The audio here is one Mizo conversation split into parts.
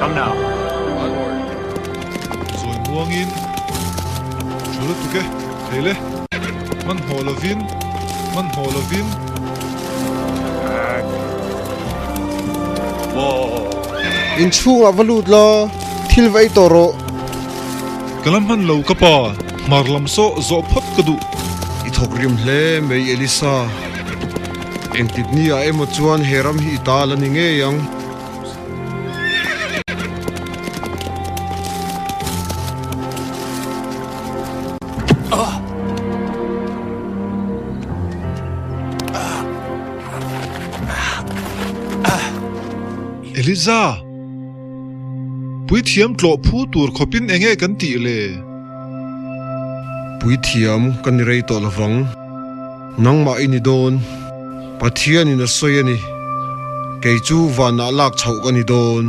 Come now. My lord. Zawi muangin Tha lutuk e, thei le. Hmanhmawh lovin, hmanhmawh lovin. Inchhungah va lut la, thil va ei tawh rawh. Ka la hman lo ka pa, hmar lam saw zawh phawt ka duh. I thawk rim hle mai Elisa. Engtik ni ah emaw chuan he ram hi i ta la ni ngei ang. Eliza! Puithiam tlawh phu tur khawpin enge kan tih le? Puithiam ka ni rei tawh lovang. Nangmah i ni dawn. Pathianin a sawi a ni. Kei chu vanah lak chhoh ka ni dawn.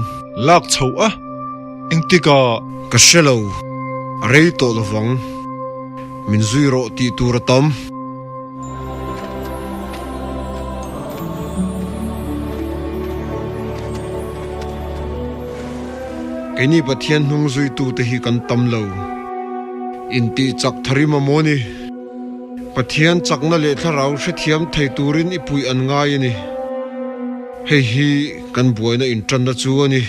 Lak chhoh a? Engtikah? Ka hre lo. A rei tawh lovang. Min zui rawh tih tur a tam. Keini Pathian hnung zuitute hi kan tam lo. Intih chak tharim a maw ni? Pathian chakna leh thlarau hrethiam thei turin i puih an ngai a ni. Hei hi kan buaina intanna chu a ni.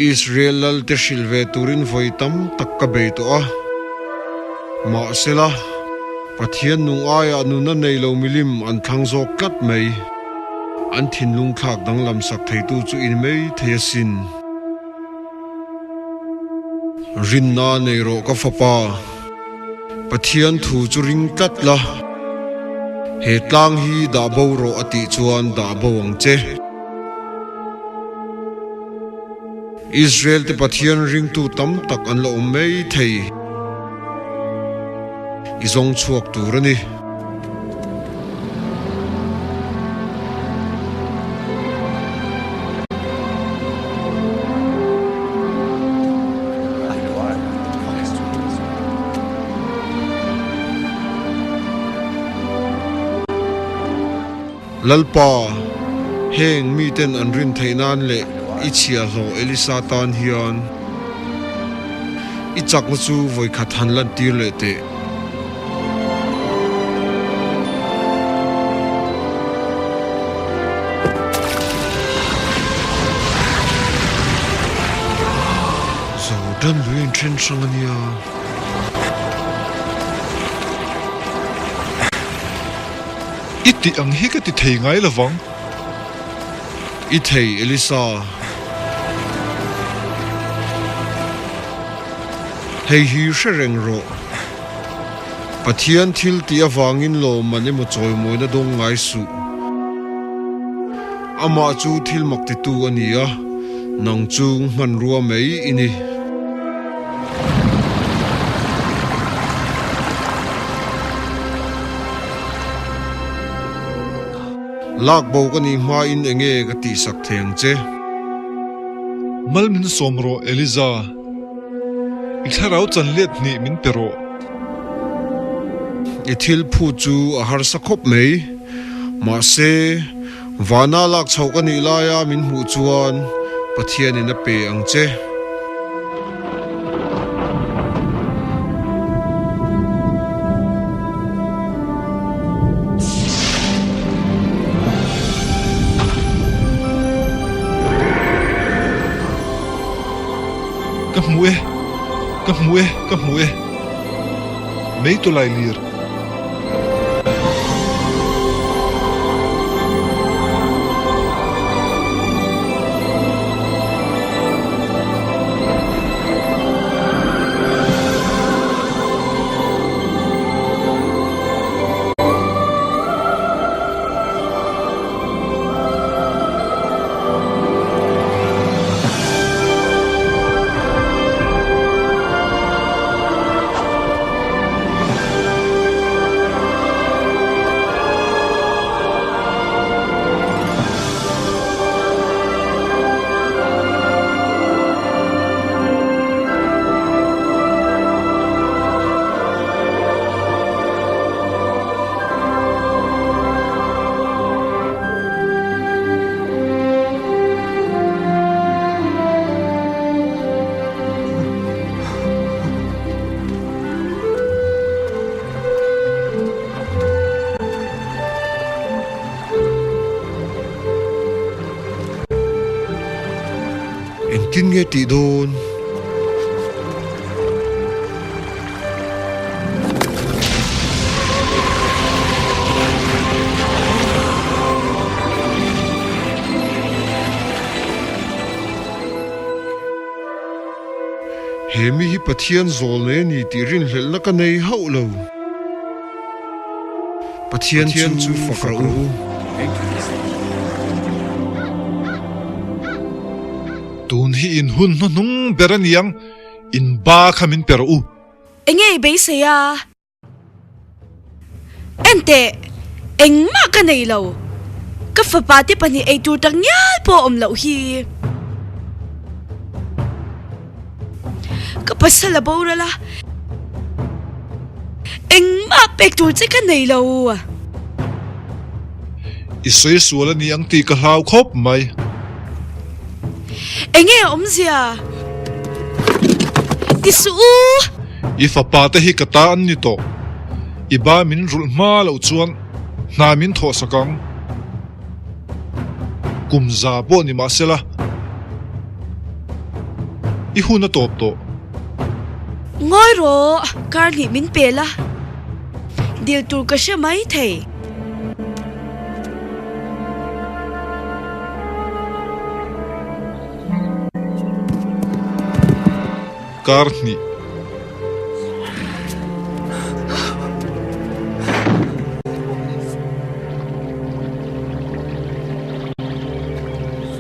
Israel lalte hrilh ve turin vawi tam tak ka bei tawh a. Mahsela, Pathian nung aiah nuna nei lo milim an thlang zawk tlat mai. An thinlung thlak danglam sak theitu chu in mai thei asin. Rinna nei rawh ka fapa. Pathian thu chu ring tlat la. He tlang hi dah bo rawh a tih chuan dah bo ang che. Israel te Pathian ringtu tam tak an la awm mai thei. I zawng chhuak tur a ni. Lalpa, heng miten an rin theih nan leh i chhiahhlawh Elisa tan hian i chakna chu vawikhat han lantir leh teh. Jordan lui in then hrang a nia. I tih ang hi ka ti thei ngai lo vang. I thei, Elisa. Hei hi hre reng rawh. Pathian thil tih avangin lawmman emaw chawimawina dawng ngai suh. Amah chu thil mak titu a ni a, nang chu hmanrua mai i ni. Lak bo ka nih hmain enge ka tihsak thei ang che? Mal min sawm rawh, Eliza. I thlarau chan let hnih min pe rawh. I thil phut chu a harsa khawp mai. Mahse, vana lak chhoh ka nih laia min hmuh chuan Pathianin a pe ang che. Ka hmu e, ka hmu e, ka hmu e, mei tawlai lir. Engtin nge tih dawn? He mi hi Pathian zawl nei a ni tih rinhlelhna ka nei hauh lo. Pathian chu fak rawh u. Tun hi in hun hnuhnung ber a niang, in ba kha min pe rawh u. Enge i beisei a? Enteh, engmah ka nei lo. Ka fapa te pahnih eitur tak ngial pawh a awm loh hi. Ka pasal a boral a, engmah pek tur che ka nei lo. I sawi sual a ni ang tih ka hlau khawp mai. Enge a awmzia? Ti suh u! I fapa te hi ka ta an ni tawh. I ba min rulh hma loh chuan hna min thawh sak ang. Kum za pawh ni mah sela, i hun a tawp tawh. Ngawi rawh, kar hnih min pe la, dil tur ka hre mai thei. Kar hnih.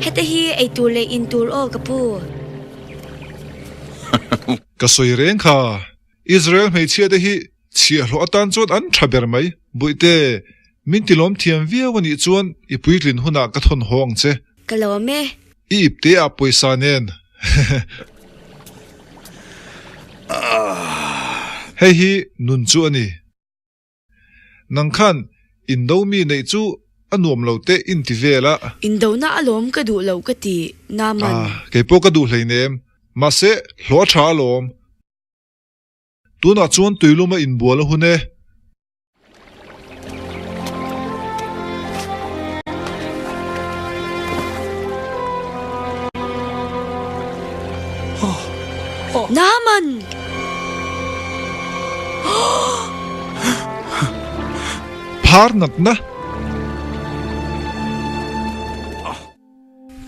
Heta hi eitur leh intur aw ka pu. Ka sawi reng kha, Israel hmeichhia te hi chhiahhlawh atan chuan an tha ber mai. Buihte, min tilawm thiam viau anih chuan i puitlin hunah ka thawn haw ang che. Ka lawm e. I ipte ah pawisa nen. Hei hi nun chu a ni. Nang khan indo mi neih chu a nuam lo te in ti vel a. Indona alawm ka duh lo ka ti Naaman. Ah, kei pawh ka duh hleinem. Mahse, hlawh a tha alawm. Tunah chuan tuilum a inbual a hun e. Naaman! Phar natna.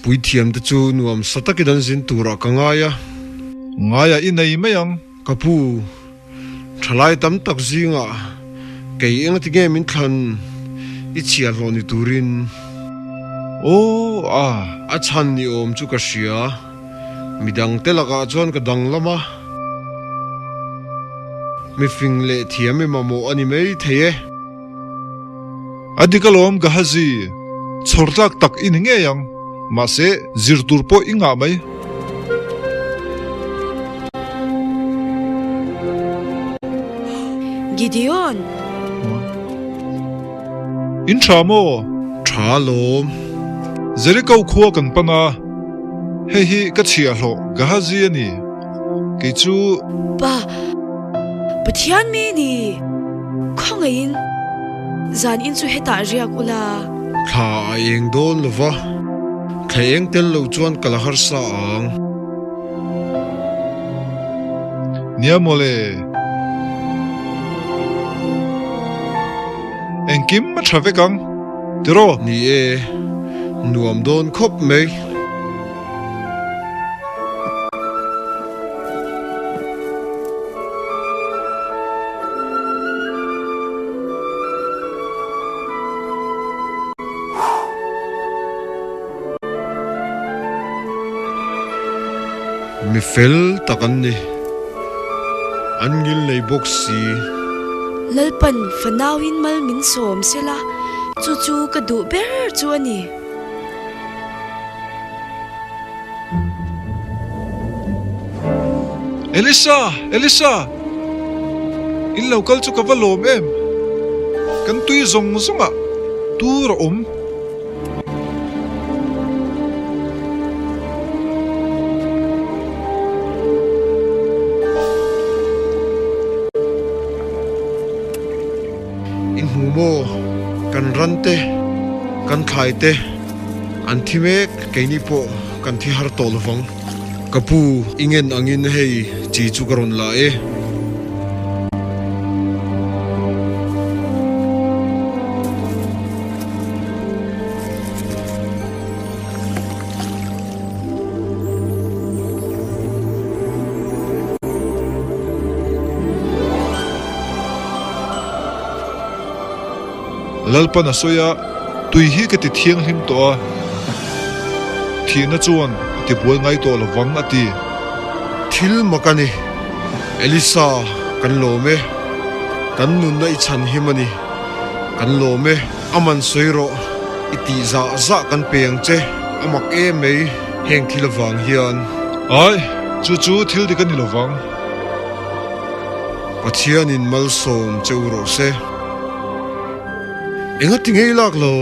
Puithiamte chu nuam sa takin an zin turah ka ngai a. Ngaia i nei mai ang. Ka pu, thalai tam tak zingah kei engati nge min thlan i chhiahhlawh ni turin? Aw a. A chhan ni awm chu ka hria. Midangte lakah chuan ka danglam a. Mifing leh thiam i mamawh a ni mai thei e. A dik alawm Gehazi, chhawr tlak tak i ni ngei ang, mahse zir tur pawh i ngah mai. Gideon! In tha maw? Tha alawm. Jericho khua kan pan a, hei hi ka chhiahhlawh Gehazi a ni. Kei chu. Pa, Pathian mi ni. Khawngaihin zan in chu hetah riak ula. Thla a eng dawn lo va, thla eng tel lo chuan ka la harsa ang. Nia mawle. Engkim a tha vek ang, tiraw? Ni e, nuam dawn khawp mai. Mi fel tak an ni. An ngil nei bawk si. Lalpan fanauin mal min sawm sela, chu chu ka duh ber chu a ni. Elisa! Elisa! In lo kal chu ka va lawm em? Kan tui zawng zawngah tur a awm. I hmu maw? Kan ran te, kan thlai te an thi mek, keini pawh. kan thi har tawh lovang. Ka pu, i ngen angin hei chi chu ka rawn la e. Lalpan a sawi a, Tui hi ka ti thianghlim tawh a, thihna chuan a ti buai ngai tawh lovang a ti. Thil mak a ni, Elisa, kan lawm e. Kan nunna i chhan him a ni, kan lawm e. A man sawi rawh, i tih zah zah kan pe ang che, a mak em mai heng thil avang hian. Ai, chu chu thil dik a ni lovang. Pathianin malsawm che u rawh se. Enga ti ngei lak lo,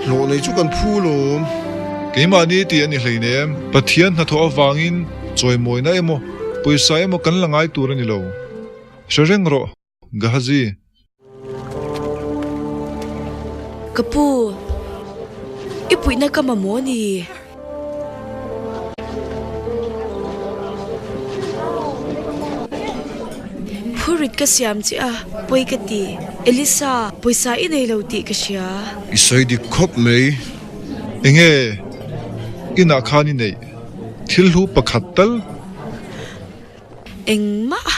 hlawh nei chu kan phu lawm. Keimahni tih a ni hleinem, Pathian hnathawh avangin chawimawina emaw, pawisa emaw kan la ngai tur a ni lo. Hre reng rawh, Gehazi. Ka pu, i puihna ka mamawh a ni. Phurit ka siam che a, pawi ka ti. Elisa, pawisa i nei lo tih ka hria. I sawi dik khawp mai. Enge inah khan i neih thil hlu pakhat tal? Engmah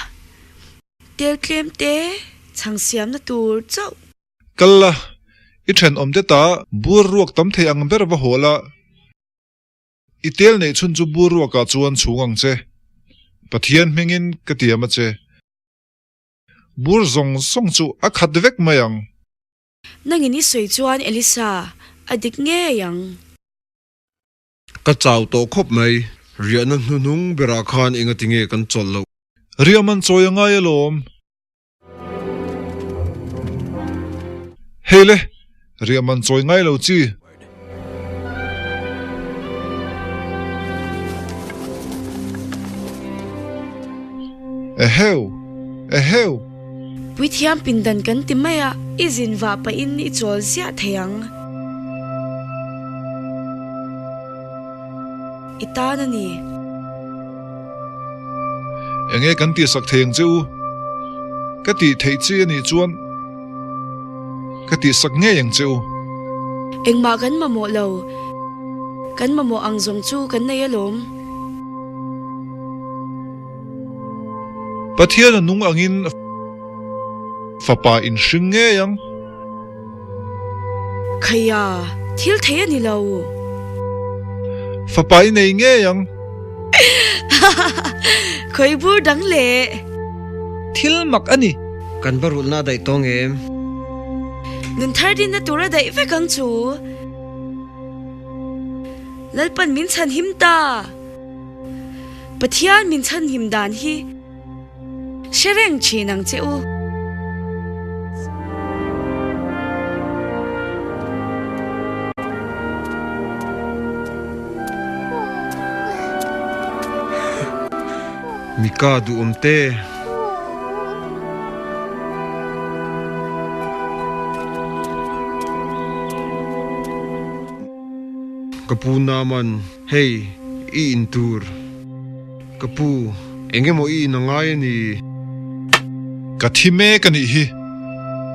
tel tlem te chhang siamna tur chauh. Kal la, i thenawmte ta bur ruak tam thei ang ber va haw la. I tel neih chhun chu bur ruakah chuan chhung ang che. Pathian hmingin ka tiam a che. Bur zawng zawng chu a khat vek mai ang. Nangin i sawi chuan Elisa, a dik ngei ang. Ka chau tawh khawp mai. Riahna hnuhnung berah khan engati nge kan chawlh loh? Riah man chawi a ngai alawm. Hei le, riah man chawi ngai lo chi. Eheu! Eheu! Puithiam pindan kan ti mai a, i zin vah pahin i chawl ziah thei ang. I tan a ni. Enge kan tihsak thei ang che u? Ka tih theih chi a nih chuan ka tihsak ngei ang che u. Engmah kan mamawh lo. Kan mamawh ang zawng chu kan nei alawm. Pathian a nung angin fapa in hring ngei ang. Khaia, thil thei a ni lo. Fapa i nei ngei ang. Khawi bur dang le. Thil mak a ni. Kan va rulhna a daih tawng em? Nun thar dinna tur a daih vek ang chu. Lalpan min chhanhim ta. Pathian min chhanhim dan hi. Hre reng thin ang che u. Mika duhawm te. Ka pu Naaman, hei i intur. Ka pu, eng emaw i in a ngai a ni? Ka thi mek a nih hi,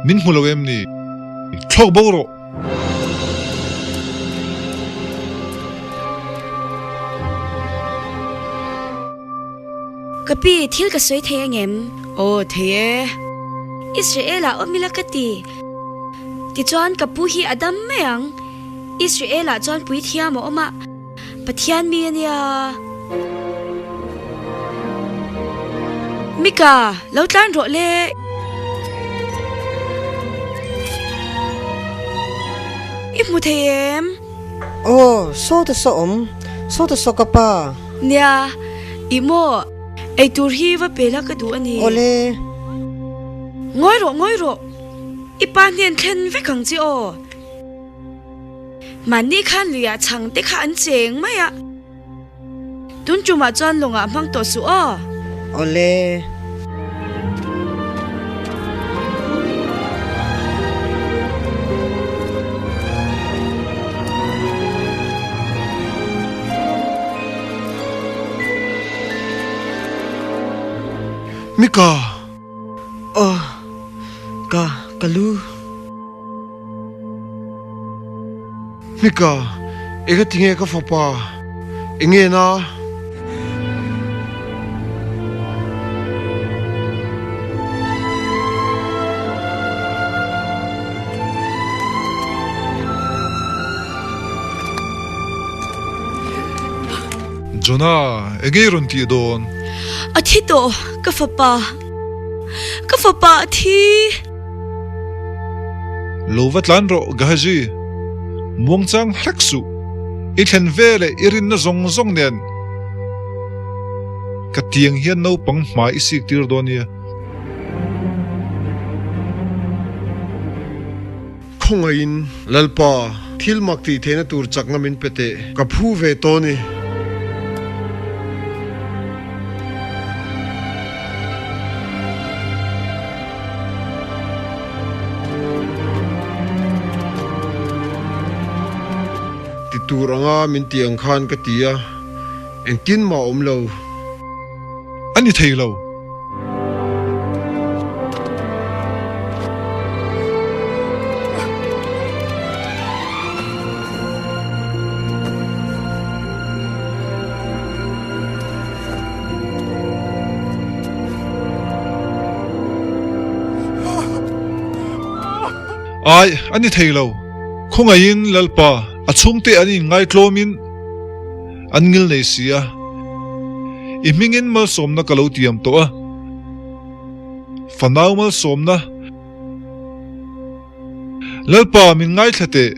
min hmu lo em ni? Thlawk bo rawh! Ka pi, thil ka sawi thei angem? Aw, thei e. Israel-ah awm ila ka ti. Tichuan ka pu hi a dam mai ang. Israel-ah chuan puithiam a awm a. Pathian mi a nia. Mika, lo tlan rawh le. I hmu thei em? Aw, sawta saw awm, sawta saw ka pa. Nia, ih maw, eitur hi va pe la ka duh a ni. Awle. Ngawi rawh, ngawi rawh. I pa hnen thlen vek ang che aw. Mahni khan luiah chhang te kha an cheng mai a, tun tumah chuan lawngah hmang tawh suh aw. Awle. Mika! Aw, ka, ka lu. Mika, eng ati nge ka fapa? Eng nge na? Jonah, eng nge i rawn tih dawn? A thi tawh, ka fapa. Ka fapa a thi! Lo va tlan rawh, Gehazi. Muangchang hlek suh. I thlen ve leh i rinna zawng zawng nen ka tiang hian naupang hmai i sik tir dawn nia. Khawngaihin Lalpa, thil mak tih theihna tur chakna min pe teh, ka phu ve tawh a ni. Ti tur anga min tih ang khan ka ti a, engtin mah a awm lo. A ni thei lo. Ai, a ni thei lo. Khawngaihin Lalpa, a chhungte an inngaitlawmin an ngil nei si a. I hmingin malsawmna ka lo tiam tawh a. Fanau malsawmna. Lalpa, min ngaithla teh.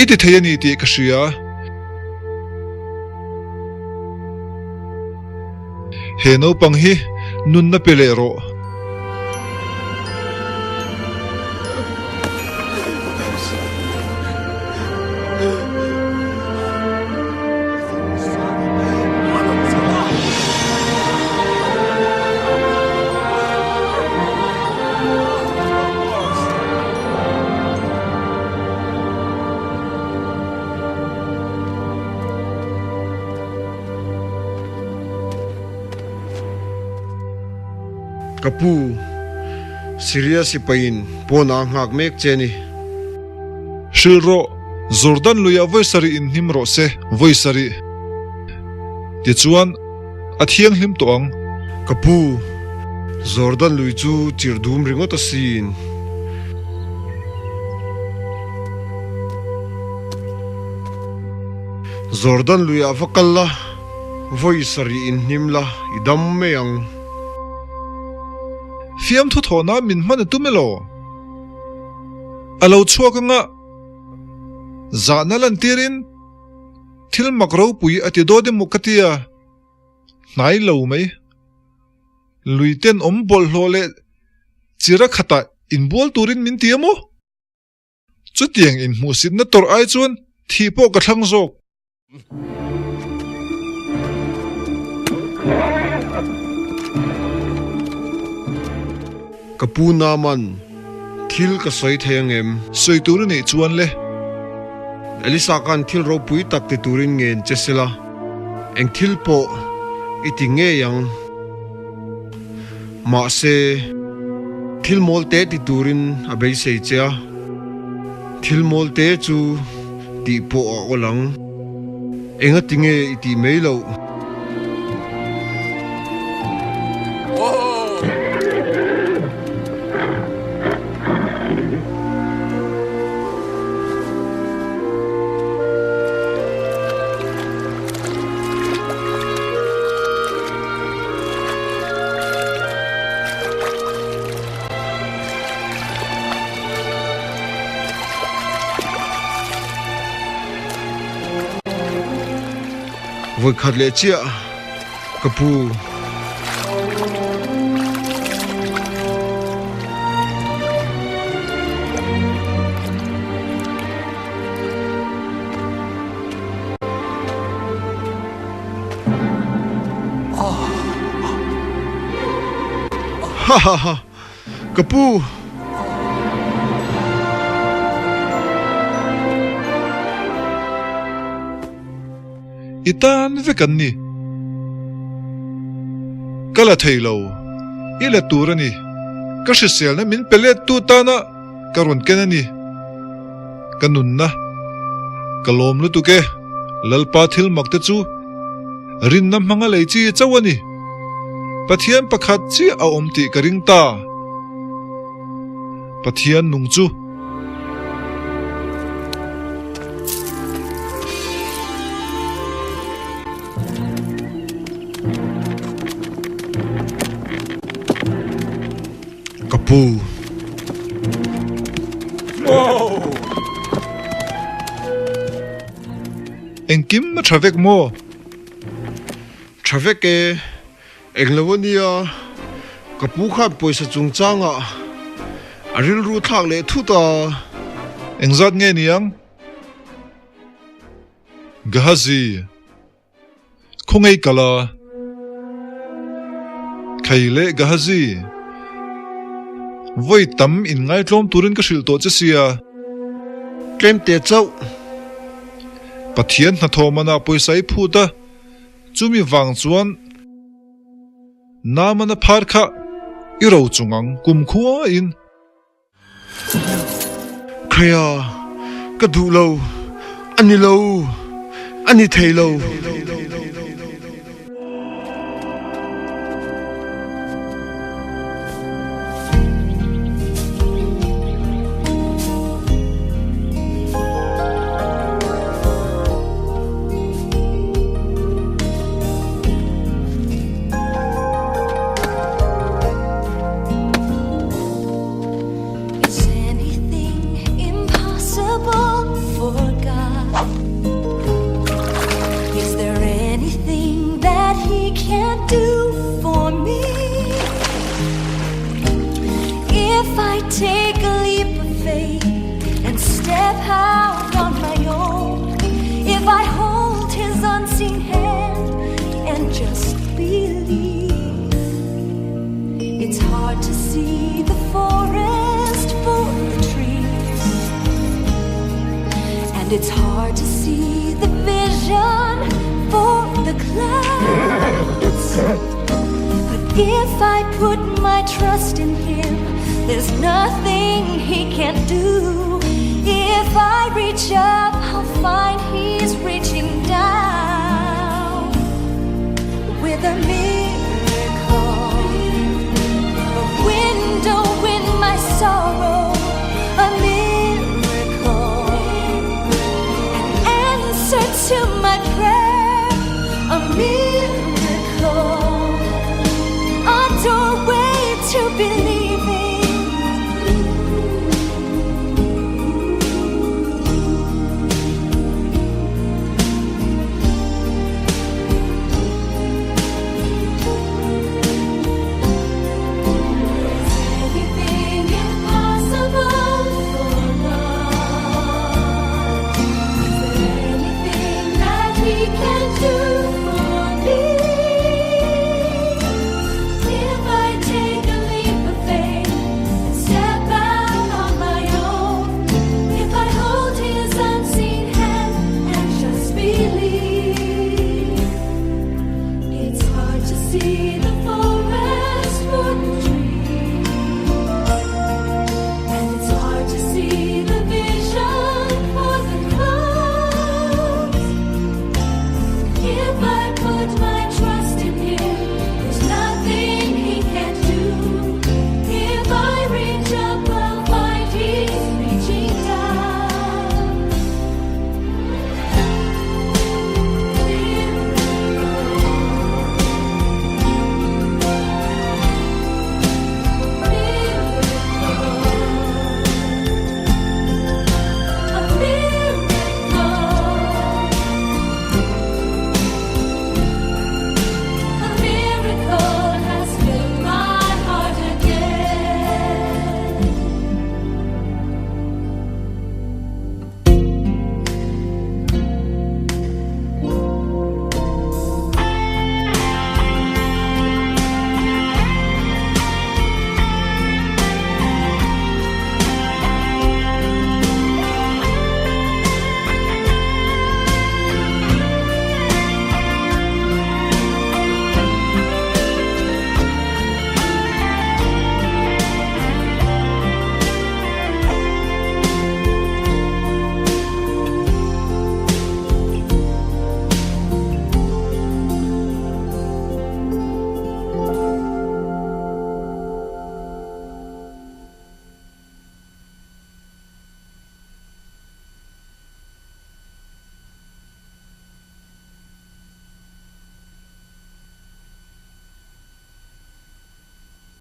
I ti thei a ni tih ka hria. He naupang hi nunna pe leh rawh. Ka pu, Syria sipaiin pawnah a nghak mek che a ni. Hrilh rawh, Jordan luiah vawi sarih inhnim rawh se, vawi sarih. Tichuan, A thianghlim tawh ang. Ka pu, Jordan lui chu chirh dum ringawt asin. Jordan luiah va kal la, vawi sarih inhnim la, i dam mai ang. Fiamthu thawhna min hman a tum elaw? A lo chhuak anga zahna lantirin. Thil mak ropui a ti dawt emaw ka tia, hnai lo mai. Lui ten awm bawlhhlawh leh chira khatah inbual turin min ti emaw? Chutiang inhmuhsitna tawrh ai chuan thih pawh ka thlang zawk. Ka pu Naaman, thil ka sawi thei ang em? Sawi tur i neih chuan le. Elisa khan thil ropui tak ti turin ngen che sela, eng thil pawh i ti ngei ang. Mahse, thil mawl te ti turin a beisei che a, thil mawl te chu tih pawh a awl ang. Engati nge i tih mai loh? Vawikhat leh chiah ka pu. Ha ha ha! Ka pu! I tan vek an ni. Ka la thei lo. I la tur a ni. Ka hriselna min pe let tu tana ka rawn ken a ni. Ka nunna. Ka lawm lutuk e. Lalpa thil mak te chu rinna hmanga lei chi chauh a ni. Pathian pakhat chiah a awm tih ka ring ta. Pathian nung chu. Ka pu. Engkim a tha vek maw? Tha vek e. Englo a nia, ka pu khan pawisa chungchangah a rilru thlak leh thut a. Engzat nge niang? Gehazi, Khawngaih kal a. Khai leh Gehazi, Vawi tam inngaitlawm turin ka hrilh tawh che sia. Tlem te chauh. Pathian hnathawh manah pawisa i phut a, chumi vang chuan Naamana phar kha i ro chung ang kumkhuain. Khaia, ka duh lo, a ni lo, a ni thei lo. Is anything impossible for God? Is there anything that He can't do for me? If I take a leap of faith and step out on my own, if I hold His unseen hand and just believe, it's hard to see the forest for the trees, and it's hard to see the vision for the clouds. But if I put my trust in Him, there's nothing He can't do. If I reach up, I'll find He's reaching down with a miracle, a window in my sorrow, a miracle, an answer to my prayer, a miracle.